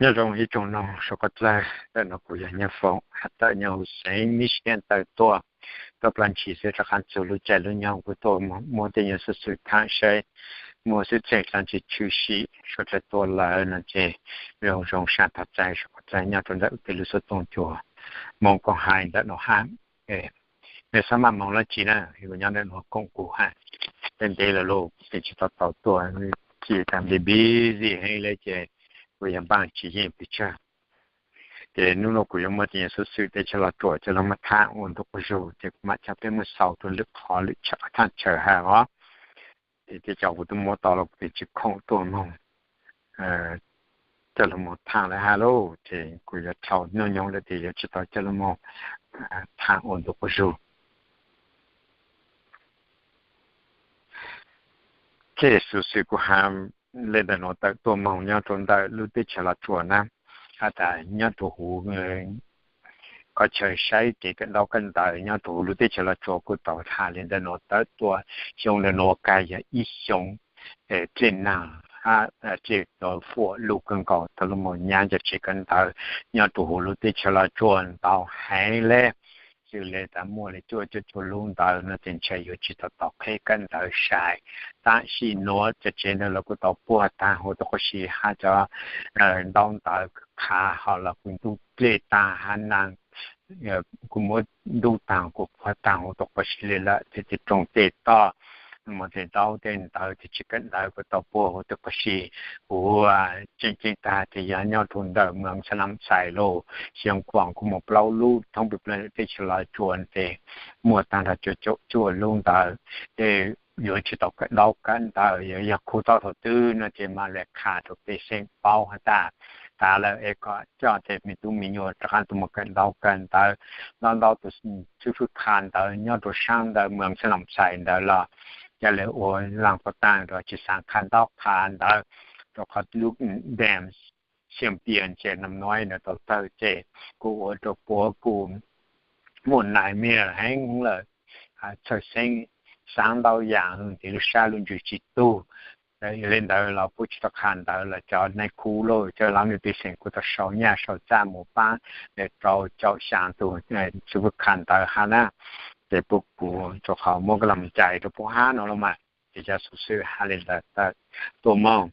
Nyob zoo ib tsoom mloog suav quav txaij, ntawm no kuv yog Nyiaj Foom has tawm nyob huv xeev Michigan tawm tuaj. Tuaj plaub ntshis xwb rov qab txug lub caij lub nyoog kuv tuaj muab tej nyuag xov xwm tham saib muaj xwm txheej dlaab tsi tshwm sim suav dlawg tuaj lawm no ces zoo zoo sab thov txais suav quav txaij nyob rau ntawm tej lub xov tooj cua Hmoob Koom Hais ntawm no hab. Nej xav maj moog dlaab tsi na, kuv nyob ntawm no koom kuv hab. Tej ntev lawm lauj, kuv tseem tsis tau tau tuaj, tsis tas busy busy heev le ces kuv yog npaaj tsis yeej pes tsawg. Ces hnub no kuv yuav muaj tej nyuag xov xwm teb chaws Los Tsuas coj lug muab tham ua ntu quas zug ces kuv mam coj peb muab xaus rua lwm qhov lwm thaaj chaw hab os. Ces tej cov kuv tub muab tau los kuv tseem tsis khoom tuaj moog coj lug moog tham lawm hab lauj, ces kuv yuav dhau hnub nyoog lawm ces yuav tsis tau coj lug moog tham ua ntu quas zug. Tej xov xwm kuv has le ntawm nuav tawm tuaj moog nyob rau ntawm lub teb chaws Los Tsuas na, has tas nyob rau huv qhov chaw saib kev kawm ntaub kawm ntawv nyob rau huv lub teb chaws Los Tsuas kuj tau has le ntawm nuav tawm tuaj. Xyoo ntawm nuav kag yog ib xyoo dlej naag hab dlej fuam luj kawg nkaus tau lug moog nyab cov tsev kawm ntawv nyob rau huv lub teb chaws Los Tsuas ntau heev le. Xws le tas muaj le cuaj cuaj cuaj lub ntawd no ces ntshe yuav tsis tau tau qheb kawm ntawv sai. Tam sim nuav cov tsev ntawd los kuj tau puag taag huv tau quas si hab cov ntaub ntawv khav ho los kuj ntub dlej taag hab naag kuj muab ntub taag kuj puag taag huv tau quas si le lawm. Tej rooj tej tog, moog tej ntaub tej ntawv tej tsev kawm ntawv kuj tau puag huv tau quas si. Kuv tseem ceeb taag ces yog nyob rau ntawm moos Xab Nam Xais los Xeev Khuam kuj muaj plaub lub thoob peg plawg teb chaws Los Tsuas ces muaj taag nrho cuaj caum cuaj lub ntawd. Tej yuav tsis tau kawm ntaub kawm ntawv, yog khu tau thaum twg no ces mam le qha rau pej xeem paub has tas tas lawm es kom coj tej me tub me nyuam rov qab tuaj moog kawm ntaub kawm ntawv. Ntau ntau tus xib fwb qha ntawv nyob rau saab ntawd moos Xab Nam Xais ntawd los ca le ua laag pov taag rua tsis xaav qha ntaub qha ntawv, rua qhov lub dam Xiam Pias ces nam nuav ntawd tau tawg ces kuj ua rau puab kuj muaj nightmare heev lawm. Txhawj xeeb, xaav ntau yaam ntxiv lub sab lub ntsws tsis tug. Yog le ntawd los puab tsis tau qha ntawv los cov nais khu los cov lawv nwg pej xeem kuj tau sau nyaj sau txag mus paab le rau caum xyaa tug xib fwb qha ntawv hab na. Ces puab kuj rua qhov muab koj lug cais rua puab hab no los mas ces cov xov xwm has le ntawd tawm tuaj moog.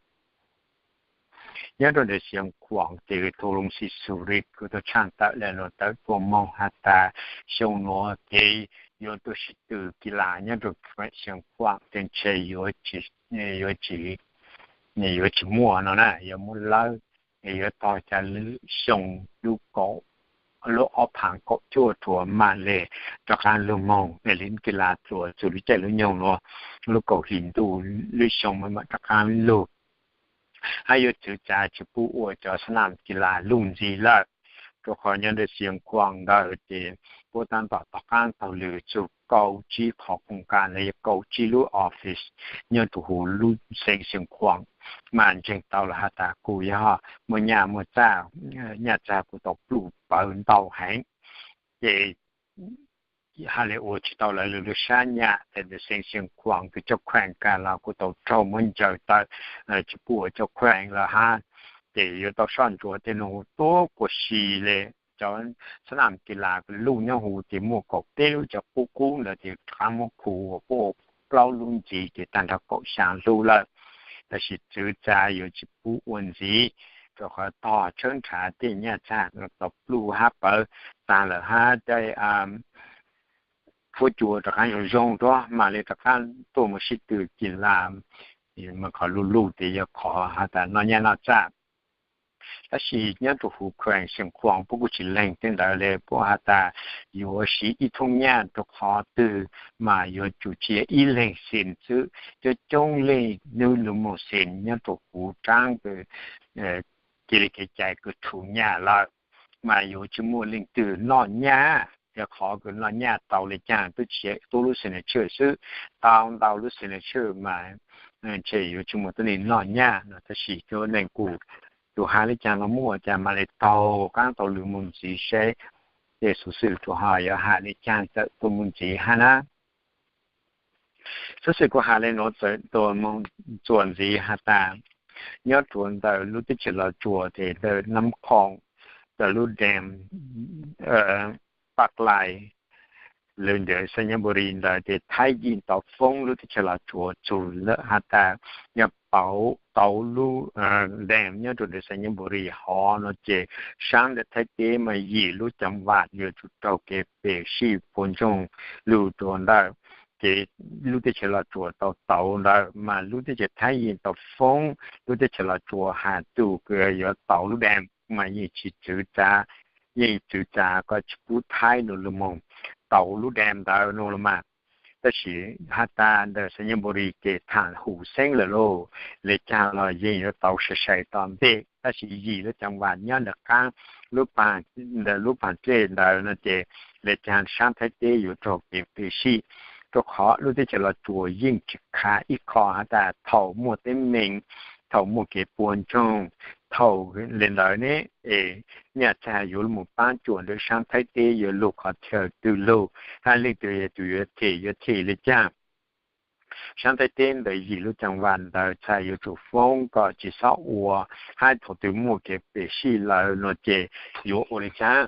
Nyob rau ntawm Xeev Khuam ces Thoo Loo Sii Soo Lee kuj tau tshaaj tawm le nuav tawm tuaj moog has tas xyoo nuav kev yuav tuaj sib tw kis las nyob rau Xeev Khuam ces ntshe yuav tsis, yuav tsis muaj no na, yuav muab lawb, yuav tog ca lwm xyoo lub kaum, lub ob phaav kaum cuaj rua mam le rov qaab lug moog es le kis las txuas txug lub caij lub nyoog nuav, lub kaum hli ntuj lub xyoo mam rov qaab lug. Hab yuav txwv tsa tsis pub ua cov xab nam kis las lug ntxiv lawm, rua qhov nyob ntawm Xeev Khuam ntawd ces puab taab tom tom qaab taug lw txug kaum tsib qhov koom kas los yog kaum tsib lub office nyob rua huv lub xeev Xeev Khuam, mas ntseeg tau los has tas kuj yog muaj nyaj muaj txag, nyaj txag kuj tau pluj pawv ntau heev. Ces has le ua tsis tau lawv lub sab nyaj, tes ntawm xeev Xeev Khuam kws coj khueem kag los kuj tau raug muab ntsaws tawm, tsis pub ua coj khueem lawm hab. Ces yuav tau soj ntsuam tej nuav huv tuab quas si le. Cov xab nam kis las lug nyob huv ces muaj kaum peb lub cov qub qub ntawd ces rov qaab muab khu ua puab ua plaub lub ntxiv ces taag nrho kaum xyaa lub lawm. Tab sis txwv tsa yuav tsis pub ua ntxiv, rua qhov tog tshawb nrhav tej nyaj txag tau pluj hab pawv taag lawm hab tej fuab cua rov qaab zoo zoo dua mam le rov qaab tuaj mus sib tw kis las. Mas qhov luj luj tes yog qhov has tas noj nyaj noj txag. Tab sis nyob rua huv khueem Xeev Khuam puab kuj tsis leeg tej ntawd le, puab has tas yuav siv ib thoob nyaj rua qhov twg mas yuav tsum tsia ib leeg xees xwb. Coob coob leej nub lug moog xees nyob rua huv tsaab kws cia li kev cai kws thum nyaj lawm, mas yuav tsis muaj leej twg noj nyaj. Yog qhov kws noj nyaj tau le caag tub tsia tub lub signature xwb, tau ntau lub signature mas ntshe yuav tsis muaj tuab neeg noj nyaj no. Tab sis cov neeg kuj tug has le caag los muaj, cas mam le taug qaab taug lw moog ntxiv seb tej xuv xwm tug ho yuav has le caag tawm tuaj moog ntxiv hab na. Xuv xwm kuv has le nuav tawm tuaj moog txuas ntxiv has tas nyob rua ntawm lub teb chaws Los Tsuas ces ntawm Nab Qhoo, ntawm lub dam Paj Lais, lawv ntawm Xais Nyas Npus Ris ntawd ces Thaib yeej tau foob lub teb chaws Los Tsuas txug lawm has tas yog tauv lub dam nyob rua ntawm Xais Nyas Npus Ris hov no ces saab ntawm Thaib teb mas yim lub ceev vam yuav tsum raug kev pem sij puas ntsoog lug rua ntawm ces lub teb chaws Los Tsuas tau tauv ntawd mas lub teb chaws Thaib yeej tau foob lub teb chaws Los Tsuas has tas yuav tauv lub dam mas yeej tsi txwv txav, yeej txwv txav kom tsi pub Thaib nws lug moog tauv lub dam ntawd nua los mas. Tab sis has tas ntawm Xais Nyas Npus Ris ces tham hum xeeb lawm lauj, le caag los yeej yuav tauv sai sai tom ntej, tab sis yim lub ceev vam nyob ntawm qaab ntawm lub paag dlej ntawd no ces le caag saab Thaib teb yuav raug kev pem sij, rua qhov lub teb chaws Los Tsuas yeej tsi khav ib qho has tas thaum muaj teeb meem, thaum muaj kev puas ntsoog, thaum le ntawd ne es nyaj txhaj yuav lug moog paab cuam ntawm saab Thaib teb yuav lug qhov chaw twg lug, hab leej twg yog tus yuav them yuav them le caag. Saab Thaib teb ntawm yim lub ceev vam ntawd txhaj yuav tsum foob kom tsi xob ua, hab thaum twg muaj kev pem sij lawm no ces yuav ua le caag.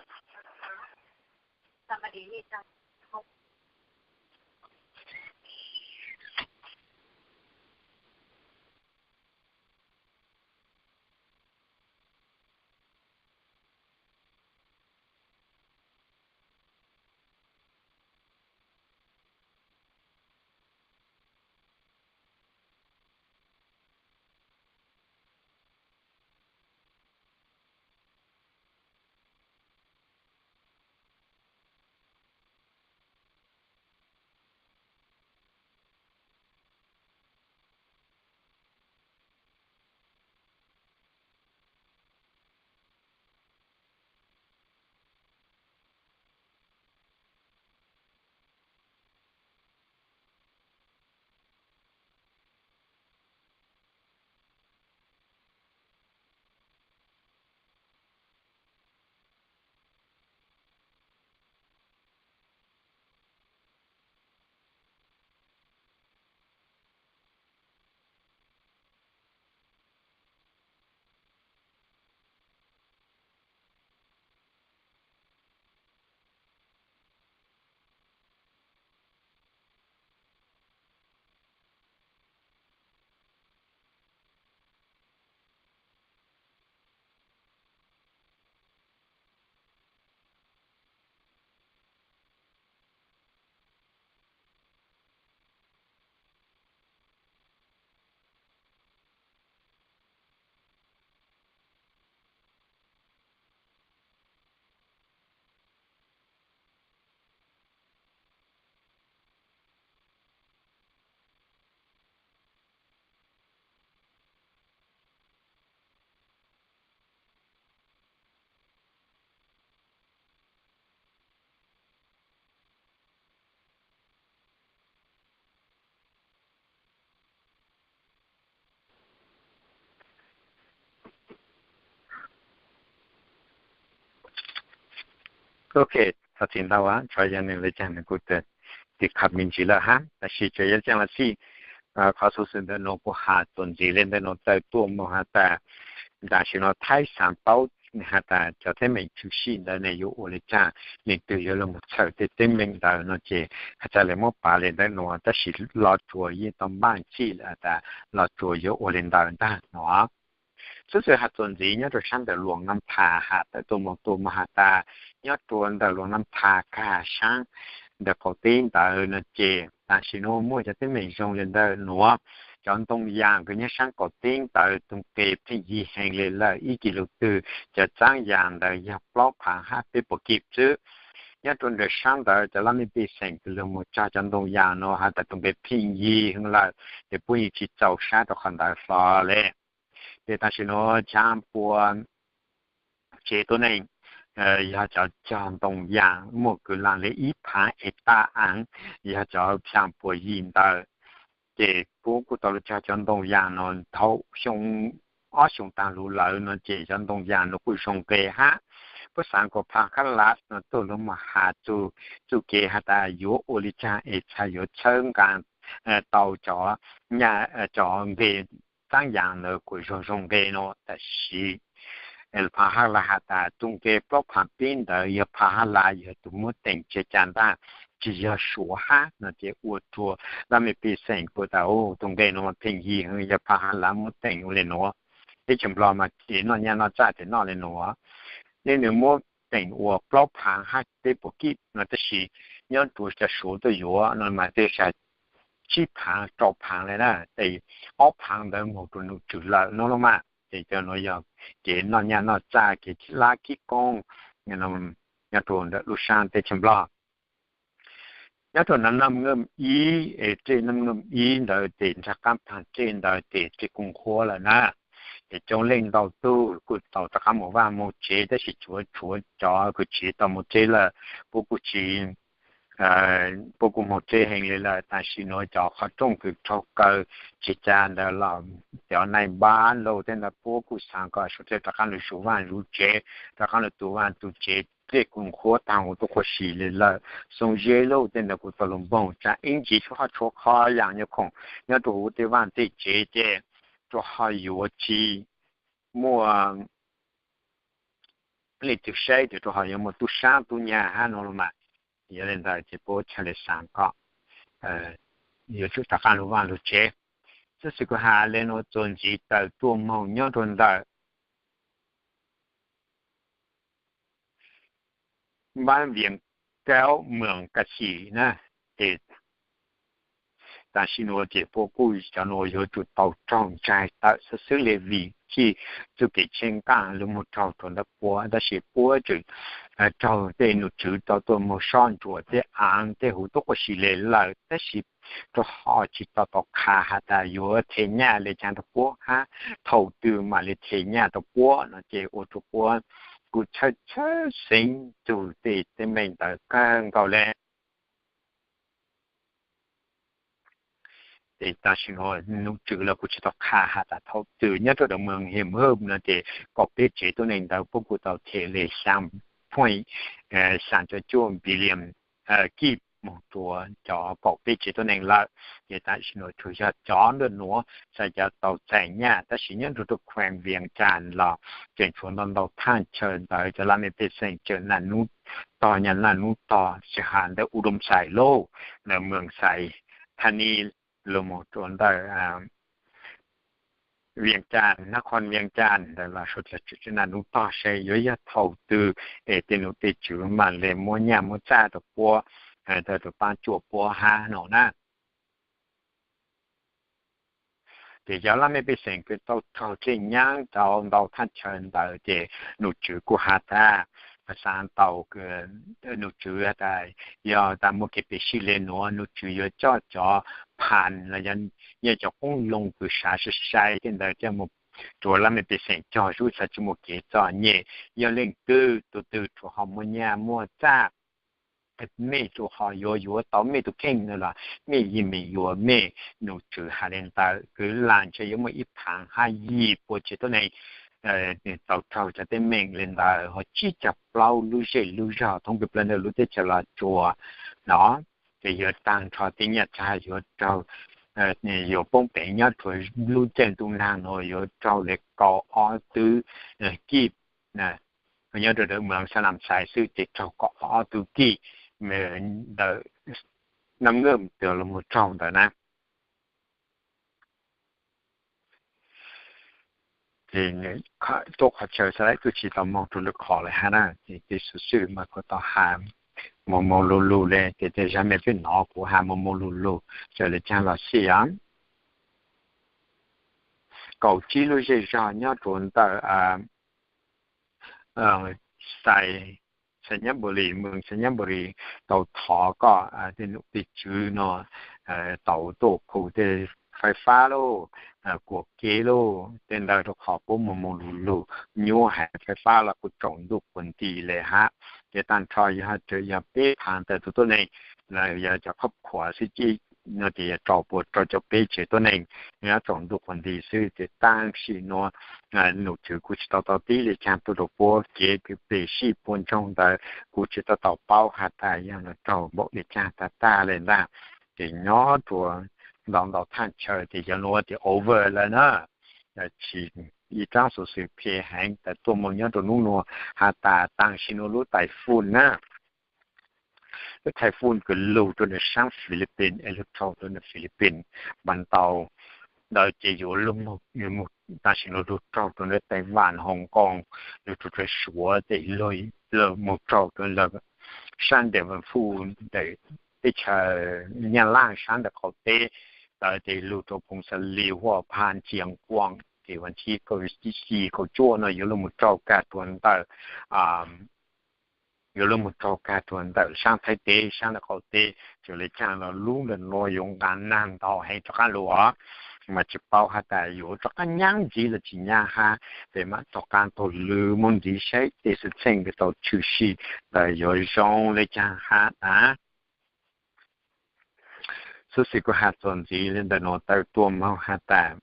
Ok, thov txim ntau, tso yog nwg le caag nwg kuj tsis kham me ntsis lawm hab, tab sis tsuas yog le caag los xij, qhov xuv xwm ntawm nuav kuv has txuas ntxiv le ntawm nuav tawm tuaj moog has tas tam sim no Thaib xaav paub has tas cov teeb meem tshwm sim ntawd ne yuav ua le caag, leej twg yuav lug moog txhawm tej teeb meem ntawd no ces has tas le muab pav le ntawm nuav, tab sis Los Tsuas yeej tau npaaj txhij lawm has tas Los Tsuas yuav ua le ntawd ntag no. Xuv xwm has txuas ntxiv nyob rua saab ntawm Luam Nab Thas has tawm tuaj moog tuaj moog has tas nyob rua ntawm Luam Nab Thas kag saab ntawm qaum teb ntawd no ces tam sim nuav muaj cov teeb meem zoo le ntawm nuav. Cov ntoo yas kws nyob saab qaum teb ntawd tug nqe pheej yig heev le lawm ib kis lus twg, cov txaab yas ntawd yog plaub phaav hab peb puas kis xwb. Nyob rua ntawm saab ntawd cov laj mej pej xeem kws lug moog tsog cov ntoo yas nuav has tas tug nqe pheej yig heev lawm, ces puab yeej tsis txaus sab rua qhov ntawd hlo le. Ces tam sim nuav xyaa pua tsev tuab neeg yog cov cog ntoo yas muaj kwv laag le ib phaav hecta aav, yog cov xyaa pua yim ntawd. Ces puab kuj tau lug cog cov ntoo yas nuav thaum xyoo ob xyoo taag lug lawm no ces cov ntoo yas nuav kuj zoo nqe hab. Puab xaav kuas Pham Khab Las nuav tuaj lug moog has txug txuj kev has tas yuav ua le caag es txhaj yuav txhawb nqaa tau cov, cov nqe txaab yaam ntawd kuas zoo zoo nqe no. Tab sis Phav Hab Las has tas tug nqe plaub phaav peb ntawd yog Phav Hab Las yog tug muab teem tseg ca ntag, tsi yog Suav hab no. Ces ua rua laj mej pej xeem kuas tas tug nqe no pheej yig yog Phav Hab Las muab teem ua le nuav. Teb chaws Nplog mas kev noj nyaj noj txaj tes noj le nuav, nej nwg muab teem ua plaub phaav hab peb puas kij no, tab sis nyob rua cov Suav tuaj yuav no mas tej sab tsib phaav rau phaav le na, tes ob phaav ntawd moog rua nom tswv lawm no los mas. Ces cov nuav yog kev noj nyaj noj txaj kev lab kib koob nyob rua ntawm lub saab teb chaws Nplog. Nyob rua nam nam ngam ib, es tej nam ngam ib ntawd tes nraag qaab phaav tej ntawd tes tej kuj qhuav lawm na. Ces coob leej ntau tug kuj tau rov qaab moog vaaj moog tsev, tab sis tshuav tshuav cov kws tsi tau moog tsev lawm, puab kuj tsi puab kuj moog tsev heev le lawm. Tam sim nuav cov qhov rooj kws raug kaw tseg ca ntawd los cov nai npab lauj tej ntawd puab kuj xaav kom suav dlawg rov qaab lug zuv vaaj zuv tsev, rov qaab lug tu vaaj tu tsev, tej kuj qhuav taag huv tuab qhuav si le lawm. Xoo zeb lauj tej ntawd kuj tau lug npoog tsaa ib ntsis tshuav qhov tshuav qhov yaam nyuas khoom nyob rua huv tej vaaj tej tsev ces rua ho yuav tsi muaj leej twg saib tes rua ho yuav muaj tub saab tub nyag hab no los mas. Yog le ntawd ces puab chaw le xaav kom yuav tsum rov qaab lug vaaj lug tsev. Xov xwm kuv has le nuav txuas ntxiv tawm tuaj moog nyob rua ntawm npab Vias Kaub Moos Kas Xim na, ces tam sim nuav ces puab kuj cov nuav yuav tsum tau raug ntsaig tawm xwb xwb le vim txuj kev tsheej nqaj lug moog raug rua ntawm puab, tab sis puab tseem raug tej nom tswv tau tuaj moog soj ntsuam tej aav tej huv tuab qhuav si le lawm, tab sis rua ho tsi tau tau qha has tas yuav them nyaj le caag rua puab hab thaum twg mam le them nyaj rua puab no ces ua rua puab kuj txhawj txhawj xeeb tug tej teeb meem ntawd kawg nkaus le. Ces tam sim nuav nom tswv los kuj tsi tau qha has tas thaum twg. Nyob rua dawm moos Hiam Hwm no ces kaum peb tsev tuab neeg ntawd puab kuj tau them le xyaa point xyaa cuaj cuaj billion kij moog rua cov kaum peb tsev tuab neeg lawm. Ces tam sim nuav tsuas yog cov nruab nuav xaa cov tau txais nyaj, tab sis nyob rua rua khuees Vias Cas los tseem tshuav ntau ntau thaaj chaw ntawd cov laj mej pej xeem tseem naj nub tog nyaj naj nub tog, tsi has ntawm U Doo Xais lauj, ntawm Moos Xais Thaj Ni lug moog rua ntawm Vias Cas, Naj Khoos Vias Cas ntawd los suav dlawg tseem naj nub tog, saib yuav yog thaum twg es tej nom tej tswv mam le muab nyaj muab txaj rua puab, tau rua paab cuam puab hab no na. Ces cov laj mej pej xeem kws tau raug tseg nyaab rua ntau thaaj chaw ntawd ces nom tswv kuj has tas, xaav tau, nom tswv has tas yog tas muaj kev peb sij le nuav nom tswv yuav coj cov phan los yog cov qoob loo kws sav sai sai tej ntawd coj moog rua laj mej pej xeem cog zub xaav tsi muaj kev txom nyem. Yog leej twg tug twg rua ho muaj nyaj muaj txaj, mej rua ho yuav yuav tau mej tug kheej no los mej yeej meem yuav mej. Nom tswv has le ntawd, kwv lam ntshe yuav muaj ib phaav hab yim pua tsev tuab neeg tau raug cov teeb meem le ntawd, ho tsib caug plaub lub zej lub zog thoob plaws ntawm lub teb chaws Los Tsuas no. Ces yuav taag nrho tej nyaj txag yuav raug, yuav poob peev nyob rua lub caij ntuj nag no yuav raug le kaum ob tub kij. Nyob rua dawm moos Xas Las Xais xwb ces raug kaum ob tub kij ntawm naj ngam twg lug moog raug ntawd na. Ces tuab qhov chaw xaav laib tuaj tsi tau moog rua lwm qhov le hab na. Ces tej xuv xwm mas kuv tau has moog moog lug lug le, ces tej zag mej peb nov kuv has moog moog lug lug, txawm le caag los xij. Kaum tsib lub zej zog nyob rua ntawm Xais, Xais Nyab Npum Lis, moos Xais Nyab Npum Lis tau thov kom tej nom tej tswv no tau tuaj khu tej fais fab lauj, kuam kev lauj, tej ntawd rua qhov puab moog moog lug lug nyuaj heev, fais fab los kuj tsaus ntuj quas nti le hab. Ces taag nrho yog tseem yog peb phaav tawm tug tuab neeg los yog cov khab khuam xwb, no ces yog rau puas rau caum peb tsev tuab neeg, nyob tsaus ntuj quas nti xwb. Ces taag sim nuav nom tswv kuj tsi tau tau tib le caag tuaj rua puab, kev kws peb sij puab ntsoog ntawd kuj tsi tau tau paub has tas yog nws raug npaum le caag tag tag le ntag. Ces nyob rua ntau ntau thaaj chaw ces yog nuav ces over lawm na. tsis, ib rab xuv xwm phem heev tawm tuaj mus nyob rau hnub nuav has tas tam sim nuav lub typhoon na, lub typhoon kws lug rau ntawm saab Philippines es lug raug rau ntawm Philippines npav ntau ntawd ces yuav lug, tam sim nuav lug raug rau ntawm Taiwan, Hong Kong, lug rau Suav ces lug moog raug rau ntawm saab ntawm Vam Phuj ntawm teb chaws Nyab Laj saab ntawm qaum teb ntawd ces lug rau Phoos Xa Lis, Huaj Pha, Ntsia Kuam ces vas thib kaum xi kaum cuaj no yuav lug moog raug kag rua ntawm yuav lug moog raug kag rua ntawm saab Thaib teb saab ntawm qaum teb. Txawm le caag los lub ntawm nuav yuav nqaa naag ntau heev rov qaab lug os, mas tsis paub has tas yuav rov qaab nyaab ntxiv los tsis nyaab hab, peb mam rov qaab taug lw moog ntxiv saib tej xwm txheej kws tau tshwm sim ntawd yuav zoo le caag hab na. Xuv xwm kuv has txuas ntxiv le ntawm nuav tawm tuaj moog has tas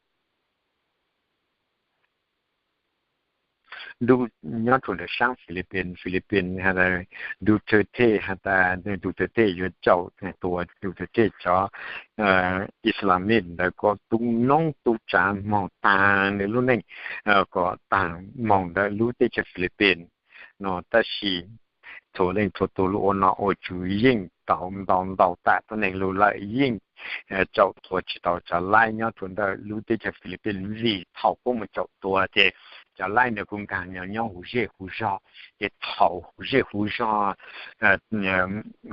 nyob rua ntawm saab Philippines, Philippines has tas Duterte has tas Duterte yuav caum tua, Duterte cov Islamist ntawd kom tub noob tub tsaav moog taag nws lub neej, kom taag moog ntawm lub teb chaws Philippines no. Tab sis txhua leej txhua tug lug ua nom ua tswv yeej tau ntau ntau tas tuab neeg lug lawm, yeej caum tua tsis tau cov laib nyob rua ntawm lub teb chaws Philippines, vim thaum puab mus caum tua ces cov laib ntawd kuj nkaag nyob huv zej huv zog, ces thaum huv zej huv zog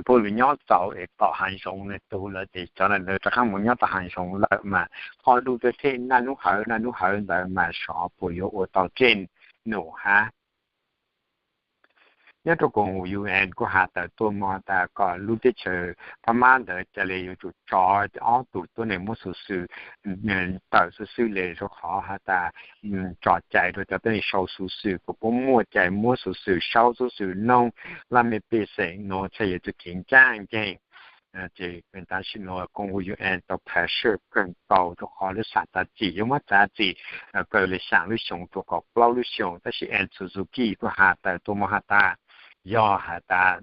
puab lug nyob txaus es tom hav zoov nws tug lawm ces cov ntawd rov qaab mus nyob tom hav zoov lawm mas qhov Duterte naj nub hawv naj nub hawv ntawd mas xyov puas yuav ua tau tseej num hab. Nyob rua koom haum U N kuj has tawm tuaj moog has tas kom lub teb chaws Phab Mab ntawd ca le yuav tsum tso ob tug tuab neeg muab xuv xwm tawm xwb xwb le, rua qhov has tas tso cai rua cov tuab neeg sau xuv xwm kom puab muaj cai muab xuv xwm sau xuv xwm noog laj mej pej xeem nuav txhaj yuav txuj kev ncaaj nceeg. Ces tam sim nuav koom haum U N tau pressure kawg nkaus rua qhov lub xam tav txim yuav muab txav txim kaw le xyaa lub xyoo rua kaum plaub lub xyoo, tab sis Aung San Suu Kyi kuj has tawm tuaj moog has tas yog has tas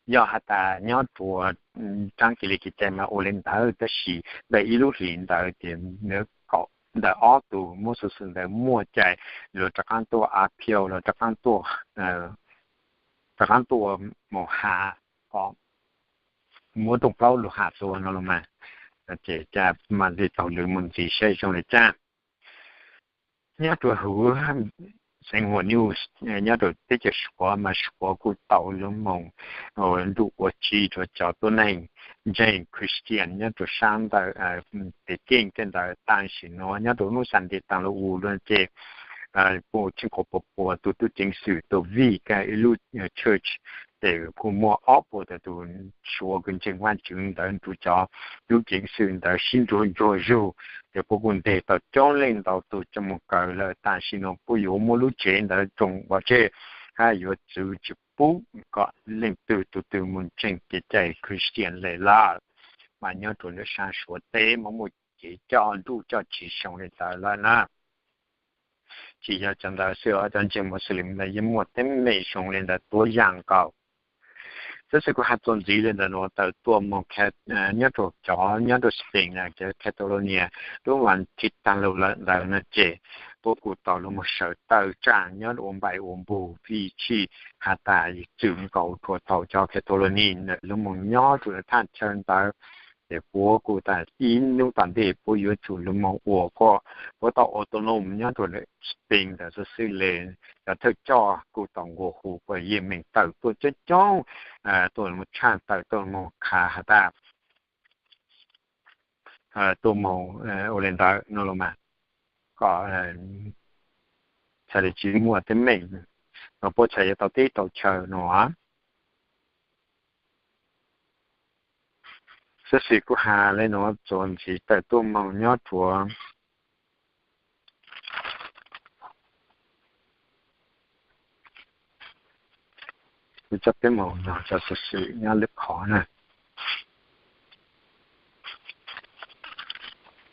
yog has tas nyob rua tsaab kev li kev cai mas ua le ntawd, tab sis ntawm ib lub hlis ntawd ces ntawm ob tug muab xuv xwm ntawd muaj cai, luag rov qaab tuaj appeal, luag rov qaab tuaj, rov qaab tuaj mus has kom muab rooj plaub lug has tua no los mas, ces ca mam le taug lw mus ntxiv saib zoo le caag. Nyob rua huv xeev Huas News, nyob rua teb chaws Suav mas Suav kuj tau lug moog nruj ua tsi rua cov tuab neeg ntseeg Christian nyob rua saab ntawm Peking tej ntawd. Tam sim nuav nyob rua lub Sunday taag lug u lug ces kuj tsheej quas puas puas tug tub ceev xwm tuaj vij kag ib lub church, ces kuj muaj ob puas tawm tug Suav kws ntseeg Vaajtswv ntawd nrug cov tub ceev xwm ntawd sib nruag ntsuag zug, ces puab kuj nteg tau coob leej ntau tug coj moog kaw lawm. Tam sim nuav puab yuav muab lub tsev ntawd tsoo pov tseg hab yuav txwv tsis pub kom leej twg tug twg moog ntseeg kev cai Christian le lawm. Mas nyob rua ntawm saab Suav teb mas muaj kev coj nruj coj tsi zoo le ntawd lawm na. Tsis yog cov ntawd xwb, cov ntseeg Muslim ntawd yeej muaj teeb meem zoo le ntawd tuab yaam nkaus. Tab sis kuv has txuas ntxiv le ntawm nuav tawm tuaj moog nyob rua cov nyob rua Spain, cov Catalonia, lub vas thib taag lug lawm ntawd no ces puab kuj tau lug moog sawv tawm tsaam nyob ua npaim ua npug vim tsi has tas txwm nkaus rua thaum cov Catalonia ntawd lug moog nyob rua thaj chaw ntawd, ces puab kuj tas ib nub tom ntej puab yuav tsum lug moog ua kom puab tau autonom nyob rua Spain ntawd xwb xwb le. Cov thawj coj kuj tau nqua hu puab yeej meem tawm tuaj coob coob, tuaj moog tshaaj tawm tuaj moog khav has tas tuaj moog ua le ntawd no los mas kom txhad le tsi muaj teeb meem no puab txhad yuav tau teb tau chaw no. Tab sis kuv has le nuav txuas ntxiv tawm tuaj moog nyob rua kuv coj peb moog noog cov xuv xwm nyob lwm qhov na.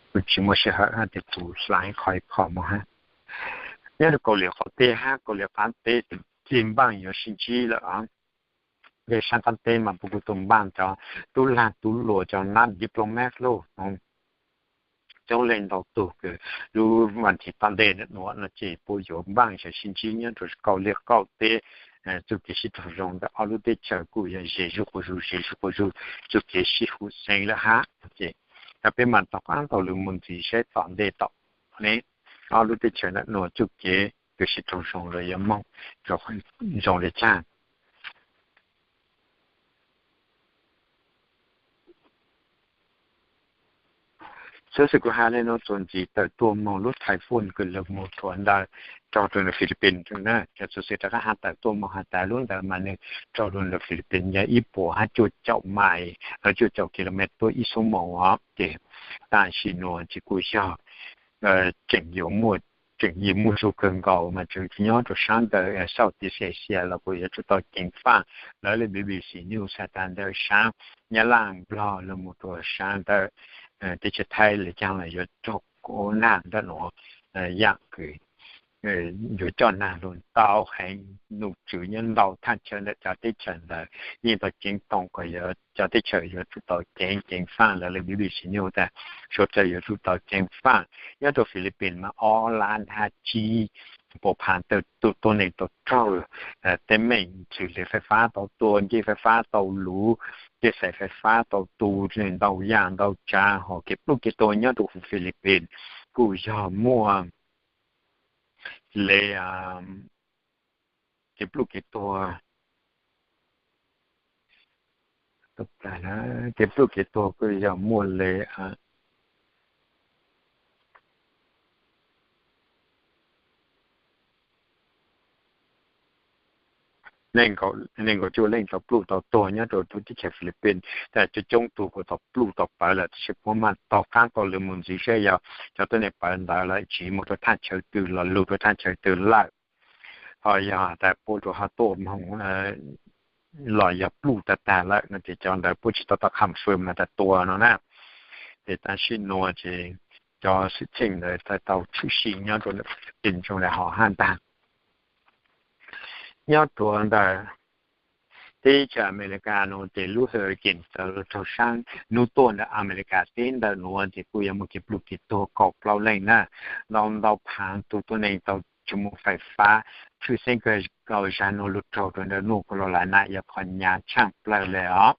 Kuv tsis muaj sij hawm hab tes kuv hla ib qho ib qho moog hab. Nyob rua Kaus Lim qaum teb hab Kaus Lim qaab teb, txij npaaj yuav sib ntsib lawm. Nyob saab qaab teb mas puab kuj tau npaaj cov tub lag tub luam cov nab diplomat lauj. coob leej ntau tug kws lub vas thiv tom ntej nuav no ces puab yuav npaaj sib ntsib nyob rua kauj liaj kauj teb. Txuj kev sib raug zoo ntawm ob lub teb chaws kuj yog ze zuj quas zug ze zuj quas zug, txuj kev sib huv xeev lawm hab. Ces peb maam tog qaab tau lug moog ntxiv saib tom ntej tom ne, ob lub teb chaws ntawm nuav txuj kev kws sib raug zoo los yuav moog zoo le caag. Xov xwm kuv has le nuav txuas ntxiv tawm tuaj moog lub typhoon kws lug moog rua ntawm raug rua ntawm Philippines na, cov xov xwm rov qaab has tawm tuaj moog has tas lub ntawd mas nwg raug rua ntawm Philippines yog ib puas hab cuaj caum mais, cuaj caum kilomev tuaj ib xuab moos os. Ces tam sim nuav ces kuj yog tseem yuav muaj, tseem yuav muaj zug kawg nkaus mas tseem nyob rua saab ntawm Southeast Asia los kuj yuav tsum tau ceev faaj. Lawv le B B C News has tas ntawm saab Nyab Laj, Nplog lug moog rua saab ntawm teb chaws Thaib le caag los yuav raug kuv nag ntawm nuav yaam kws yuav coj nag lug ntau heev, nom tswv nyob ntau thaaj chaw ntawm cov teb chaws ntawd yeej tau ceev toom kom cov teb chaws yuav tsum tau ceev, ceev faaj. Lawv le B B C News tas suav dlawg yuav tsum tau ceev faaj. Nyob rua Philippines mas ob lab nthab tsib puas phaav tug tuab neeg tau raug teeb meem, txhwm le fais fab tau tua, ncej fais fab tau luv, tej xais fais fab tau tu, ntau yaam ntau tsaav, ho kev pluj kev tuag nyob rua huv Philippines kuj yog muaj le kev pluj kev tuag, kev pluj kev tuag kuj yog muaj le neeg nkaum cuaj leej tau pluj tau tuag nyob rua teb chaws Philippines. Coob coob tug kuj tau pluj tau pawv lawm, tab sis puab maam tog qaab tau lug moog ntxiv saib yog cov tuab neeg pawv ntawd lawv tsiv moog rua thaaj chaw twg los lug rua thaaj chaw twg lawm, ho yog tas puab rua ho tuaj moog los yog pluj tag tag lawm no ces cov ntawd puab tsi tau tau confirm has tas tua no na. Ces tam sim nuav ces cov xwm txheej ntawd tau tshwm sim nyob rua ntawm Philippines zoo le hov hab ntag. Nyob rua ntawm teb chaws Amelikas nuav ces lub hurricane tawm lug raug saab nub tuaj ntawm Amelikas teb ntawm nuav ces kuj yog muaj kev pluj kev tuag kaum plaub leej na, ntau ntau phaav tug tuab neeg tau tsi muaj fais fab, tshwj xeeb kawg nkaus zag nuav lug raug rua ntawm nuj Carolina yog qhov nyaav tshaaj plawg le os.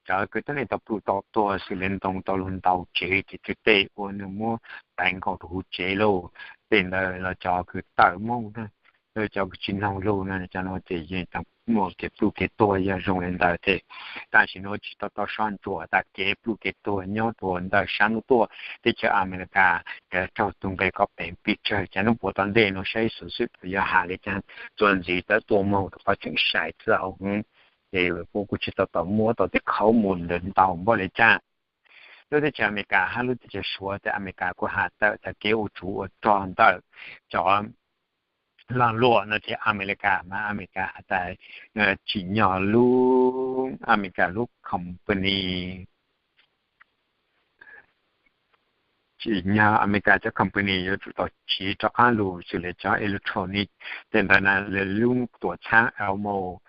Cov kws tuab neeg tau pluj tau tuag xws le ntoo tau lug ntaus tsev, ces tej teg ua nwg muab teev nkaus rua huv tsev lauj. Tej ntawd los cov kws tawm moog, cov kws tsi noog lug no, cov nuav ces yeej tau muaj kev pluj kev tuag yog zoo le ntawd ces tam sim nuav tsi tau tau soj ntsuam tas kev pluj kev tuag nyob rua ntawm saab nub tuaj teb chaws Amelikas, raug tug nqe kom peem pes tsawg. Cov nub puav tom ntej nuav saib xov xwm puas yog has le caag, txuas ntxiv tawm tuaj moog rua qhov tseem sai txawv hov, ces puab kuj tsi tau tau muab tau tej khauv mus ntawd ntau npaum le caag. Lub teb chaws Amelikas hab lub teb chaws Suav, teb Amelikas kuj has tawm tas kev ua tsov ua rog ntawm cov laag luam no ces Amelikas mas Amelikas has tas tsim nyog lub, Amelikas lub company, tsim nyog Amelikas cov company yuav tsum tau tsiv rov qaab lug xws le cov electronic, tej ntawd na, le lub tuam txhaab Elmo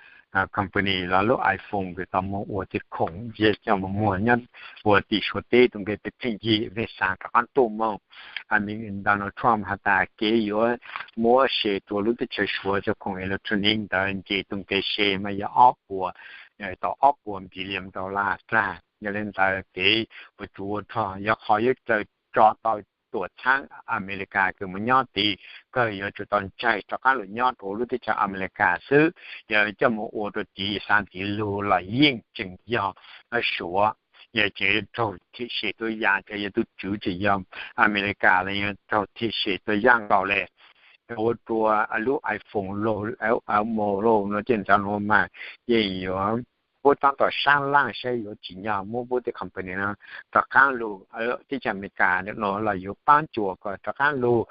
company los lub iPhone kws tau moog ua tej khoom coj moog muag nyob ua tim Suav teb tug nqe peb pheej yig vej xaa rov qaab tuaj moog. Donald Trump has tas kev yuav muab se rua lub teb chaws Suav cov khoom electronic ntawd nce tug nqe se mas yog ob puas, tau ob puas billion dollar tag. Yog le ntawd kev ua tsov ua rog yog qhov yuav raws tso tau tuam txhaab Amelikas kws moog nyob tid, kawg yuav tsum tau ntsaig rov qaab lug nyob rua lub teb chaws Amelikas xwb. Yog coj moog ua rua tiv xaa tiv lug los yeej tseem yog Suav. Yog tseem raug thim se tuab yaam, ces yog tug tswv tseem yog Amelikas los yeej raug thim se tuab yaam nkaus le. Ua rua lub iPhone lauj, Elmo lauj no tej ntawd nuav mas yeej yuav puab taab tom saab laaj saib yuav tsim nyog muab puab tej company no rov qaab lug teb chaws Amelikas ntawm nuav los yuav paab cuam kom rov qaab lug,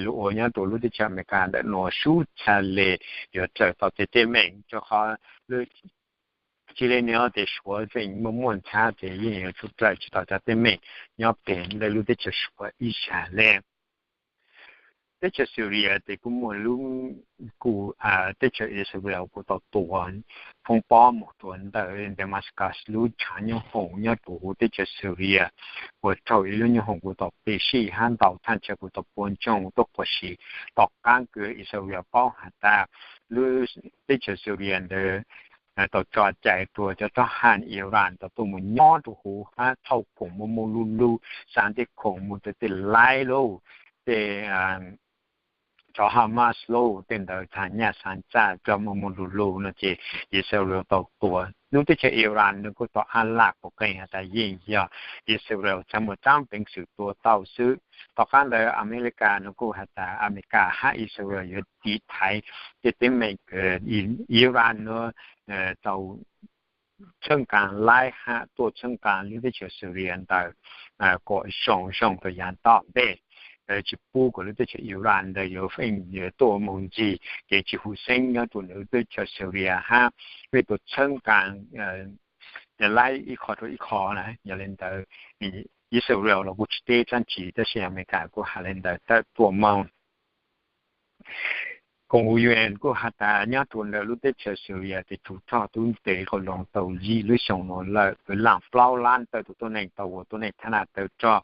lug ua nyob rua lub teb chaws Amelikas ntawm nuav sub txha le yuav raws tau tej teeb meem, rua qhov tsi le nuav tes Suav tseem muaj muaj ntxhab tes yeej yuav tsum raws tsi tau cov teeb meem nyob peg ntawm lub teb chaws Suav ib zag le. teb chaws Syria ces kuj muaj lub, kuj teb chaws Israel kuj tau tua, foob pob mus rau ntawm Damascus lub tshav nyooj hoom nyob rau huv teb chaws Syria, ua rau ib lub nyooj hoom kuj tau pib sij hab ntau, thaj chaw kuj tau puas ntsoog tuaj quas si. Tom qaab kws Israel paub has tas lub teb chaws Syria ntawd tau tso cai rua cov rog haj Iran tau tuaj mus nyob rua huv hab thauj khoom muaj muaj lug lug, xa tej khoom mus rua tej laib lug, tej cov Hamas lug, tej ntawd xa nyaj xa txag coj muaj muaj lug lug no ces Israel tau tua. Lub teb chaws Iran nws kuj tau ab lam quas qees has tas yeej yog Israel txhaj muaj tsaab peev xwm tua tau xwb. Tom qaab ntawd Amelikas nws kuj has tas Amelikas hab Israel yuav tiv thaiv tej teeb meem kws Iran nws tau txhawb nqaa laib hab tuaj txhawb nqaa lub teb chaws Syria ntawd kom zoo zoo rua yav tom ntej, tsi pub kom lub teb chaws Iran ntawd yuav feem yuav tuaj moog ntxig kev tsi huv xeeb nyob rua lub teb chaws Syria hab peb tuaj txhawb nqaa laib ib qho rua ib qho na. Yog le ntawd Israel los kuj tsi teb dlaab tsi, tab sis Amelikas kuj has le ntawd tawm tuaj moog. Koom haum U N kuj has tas nyob rua ntawm lub teb chaws Syria tes tug rog tub ntes qauv loos tau yim lub xyoo nuav lawm, kwv laam plaub lab tawm tus tuab neeg tau ua tuab neeg thab naj tawv rog.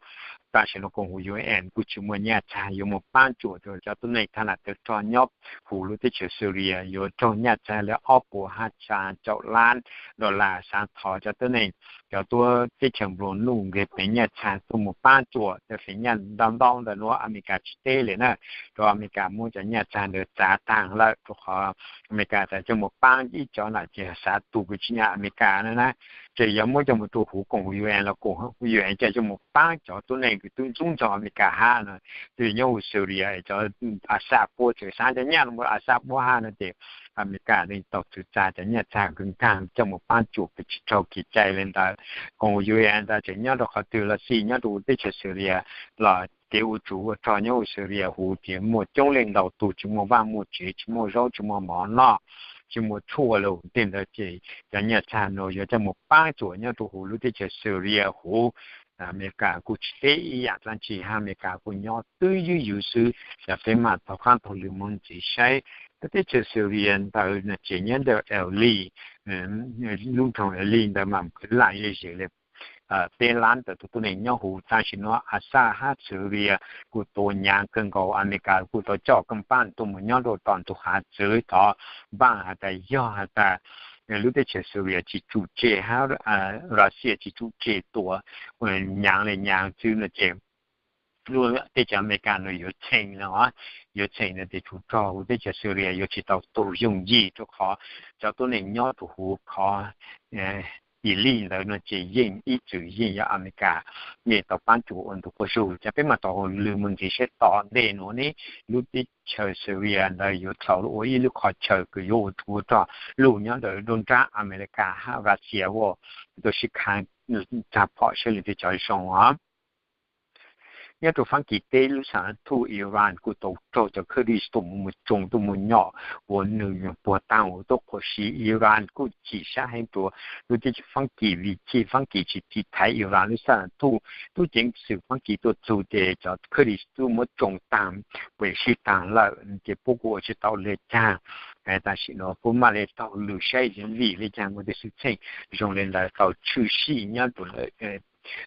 Tam sim nuav koom haum U N kuj tsi muaj nyaj txag yuav moog paab cuam rua cov tuab neeg thab naj tawv rog nyob huv lub teb chaws Syria, yuav raug nyaj txag le ob puas hab xyaa caum lab dollar xaav thov cov tuab neeg, cov tuab teb chaws nplua nuj nqeg peev nyaj txag tuaj moog paab cuam. Cov feem nyaj ntau ntau ntawm nuav Amelikas tsi teb le na, rua Amelikas muab cov nyaj txag ntawd txav taag lawm, rua qhov Amelikas tas coj moog paab ib cov nam ces xav tug kws tsi nyag Amelikas na na, ces yog muab coj moog rua huv koom U N los koom U N ca coj moog paab cov tuab neeg kws tub ntxub ntxaug Amelikas hab no. Twb nyob huv Syria cov Assad puab tseem xaav cov nyaj los ua Assad puab hab no ces Amelikas tau txwv txag cov nyaj txag kws nkaag coj moog paab cuam kws tsi raug kev cai le ntawd. Koom U N tas tseem nyob rua qhov twg los xij nyob rua huv teb chaws Syria los kev ua tsuv ua rog nyob huv Syria huv ces muaj coob leej ntau tug tsi muaj vaaj muaj tsev, tsi muaj zaub tsi muaj mov noj, tsi muaj tshuaj lug tej ntawd ces cov nyaj txag nuav yuav coj moog paab cuam nyob rua huv lub teb chaws Syria huv. Amelikas kuj tsi teb ib yaam dlaab tsi hab, Amelikas kuj nyob twb ywj yug xwb. Yog peb maam taug qaab taug lw moog ntxiv saib lub teb chaws Syria ntawd no ces nyob ntawm Idlib, lub nroog Idlib ntawd mas kwv laam ze ze le peb lab ntawm tus tuab neeg nyob huv. Tam sim nuav Assad hab Syria kuj tua nyaav kawg nkaus, Amelikas kuj tau coj kab npaaj tuaj moog nyob rua tom ntug hav txwv tod. Npaaj has tas yog has tas lub teb chaws Syria tsi tsum tseg hab Russia tsi tsum tseg tua nyaav le nyaav xwb no ces lub teb chaws Amelikas nuav yuav txheem no, yuav txheem no ces tsuas raug huv teb chaws Syria yuav tsi tau tug yooj yim rua qhov cov tuab neeg nyob rua huv qhov Idlib ntawd no ces yeej ib txwm yeej yog Amelikas yeej tau paab cuam ua ntu quas zug. Ces peb maam taug lw moog ntxiv saib tom ntej nuav ne, lub teb chaws Syria ntawd yuav tau ua ib lub qhov chaw kws yuav ua tsuv ua rog lug nyob ntawm nruab nrab Amelikas hab Russia ua tuaj sib kha tag phom saib leej twg cov zoo os. Nyob rua Faab Kis teb lub xab thuj Iran kuj tau raug cov khawj dij tuaj mus tsoom tuaj mus nyom ua nwg puag taag ua tuaj quas si. Iran kuj chim sab heev rua lub teb chaws Faab Kis vim chim Faab Kis tsi tiv thaiv Iran lub xab thuj. Tub ceev xwm Faab Kis tuaj txug ces cov khawj dij tuaj muab tsoom taag, pem sib taag lawm ces puab kuj ua tsi tau le caag. Tam sim nuav puab maam le taug lw saib vim le caag muaj tej xwm txheej zoo le ntawd tau tshwm sim nyob rua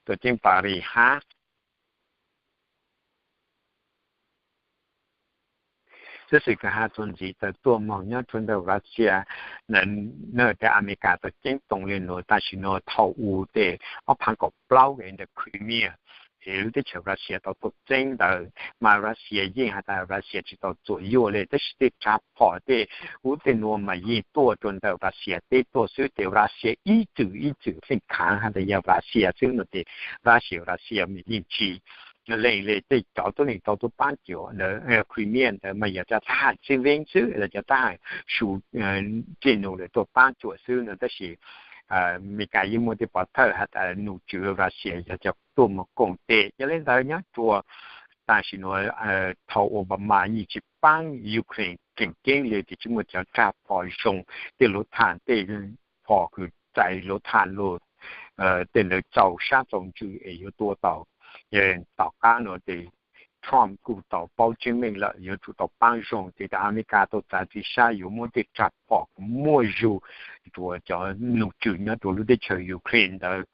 tuam ceeb Paris hab Xov xwm kws has txuas ntxiv tawm tuaj moog nyob rua ntawm Russia, nwg tas Amelikas tau ceeb toom le nuav. Tam sim nuav thaum u tej ob phaav kaum plaub ntawm Crimea, es lub teb chaws Russia tau tuaj txeeb ntawd, mas Russia yeej has tas Russia tsi tau txuam yuaj le, tab sis tej tsaav phom tej ub tej nuav mas yeej tuaj rua ntawm Russia teb tuaj xwb. Ces Russia ib txwm ib txwm feem khaav has tas yog Russia xwb no ces Russia, Russia mas yeej tsi lees le tej cov tuab neeg tau tuaj paab cuam ntawd. Crimea ntawd mas yog cov thab ham txib veeb xwb los cov thab ham su dlej num lawm tuaj paab cuam xwb no, tab sis Amelikas yeej muaj tej pov thawj has tas num tswv Russia yog cov tuaj moog koom tes. Yog le ntawd nyob rua tam sim nuav thaum Obama yeej tsi paab Ukraine tseem ceeb le, ces tsi muaj cov tsaav phom zoo, tej luv tham, tej phom kws txais luv tham lug, tej ntawd txaus sab txaus ntsws es yuav tua tau. Tom qab nuav ces Trump kuj tau paub tseeb meej lawm, yuav tsum tau paab zoo. Ces tas Amelikas tau txav txim sab yuav muab tej tsag phom muaj zug rua cov nom tswv nyob rua lub teb chaws Ukraine ntawd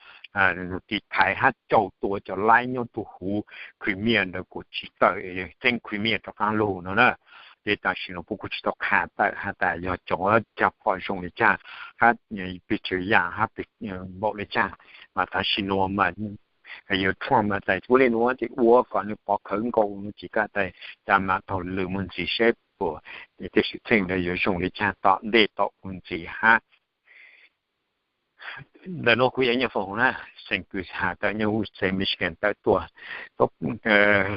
tiv thaiv hab caum tua cov laib nyob rua huv Crimea ntawd kuas tsi tawm txeeb Crimea rov qaab lug no na. Ces tam sim no puab kuj tsi tau qha tawm has tas yog cov tsag phom zoo le caag hab pes tsawg yaam hab npaum le caag. Mas tam sim no mas yuav Trump mas txais ua le nuav ces ua kom nwg pov khawv nkaus nwg ces kav tas mas taug lwm moog ntxiv seb puas tej xwm txheej ntawd yuav zoo le caag tom ntej tom ua ntxiv hab. Ntawm nuav kuv yog Nyiaj Foom na, xeem Kws has tawm nyob huv xeev Michigan tawm tuaj.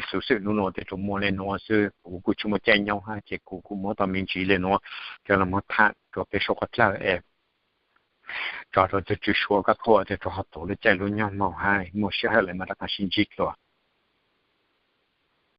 Xuv xwm nub nuav teb rua muaj le nuav xwb, kuv kuj tsi muaj caij nyob hab ces kuv kuj muab tau me ntsis le nuav coj los muab tham rua peb suav qhov dlawg es tso rua tug tswv suav koj tuaj teg rua hov tug lub caij lub nyoog moog hab muaj sij hawm le mas rov qaab sib ntsib dlua.